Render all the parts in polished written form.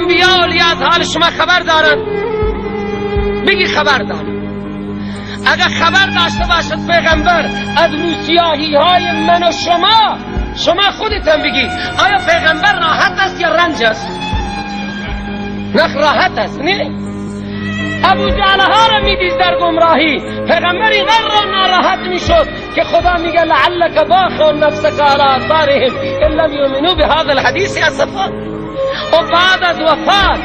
انبیا اولیاء از حال شما خبر دارند؟ بگی خبر دارند. اگر خبر داشته باشد پیغمبر از روسیاهی های من و شما، شما خودتان بگی آیا پیغمبر راحت است یا رنج است؟ نه راحت است. نه ابو جهل ها را میدید در گمراهی، پیغمبر اینقدر را ناراحت میشد که خدا میگه لعلک باخع نفسک علی آثارهم ان لم یؤمنوا بهذا الحدیث اسفا. و بعد از وفات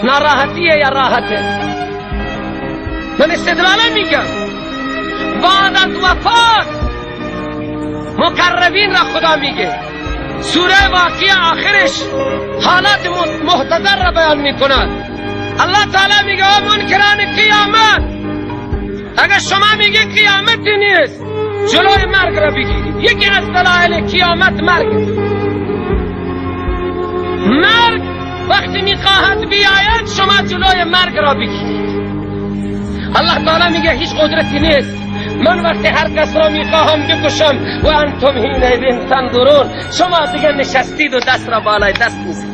ناراحتیه یا راحته؟ من استدلالا میگم بعد از وفات مقربین را خدا میگه. سوره واقعه آخرش حالات محتضر را بیان میکند. الله تعالی میگه او منکران قیامت، اگر شما میگه قیامتی نیست، جلوی مرگ را بگیرید. یکی از دلایل قیامت مرگ. مرگ وقتی میخواهد بیاید شما جلوی مرگ را بگیرید. الله تعالی میگه هیچ قدرتی نیست، من وقتی هر کس را میخواهم بکشم و انتم حینئذ تنظرون، شما دیگه نشستید و دست را بالای دست میزنید.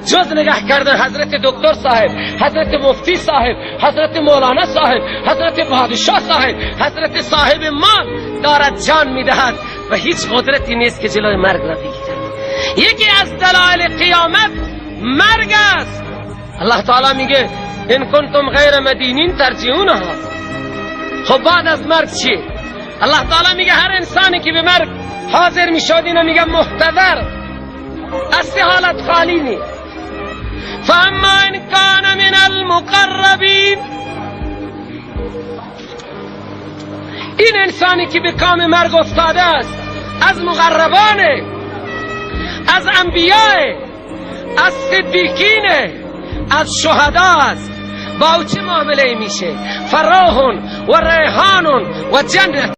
جز نگاه کردن حضرت دکتر صاحب، حضرت مفتی صاحب، حضرت مولانا صاحب، حضرت پادشاه صاحب، حضرت صاحب ما دارد جان میدهد و هیچ قدرتی نیست که جلوی مرگ را بگیرد. یکی از دلایل قیامت مرگ است. الله تعالی میگه ان کنتم غیر مدینین ترجعونها. خب بعد از مرگ چی؟ الله تعالی میگه هر انسانی که به مرگ حاضر میشد اینو میگه محتضر، از حالت خالی نیست. فاما ان کان من المقربین، این انسانی که به کام مرگ افتاده است از مقربانه، از انبیاء، از صدیقینه، از شهدا است. با او چه معامله میشه؟ فراح و ریحان و جنت.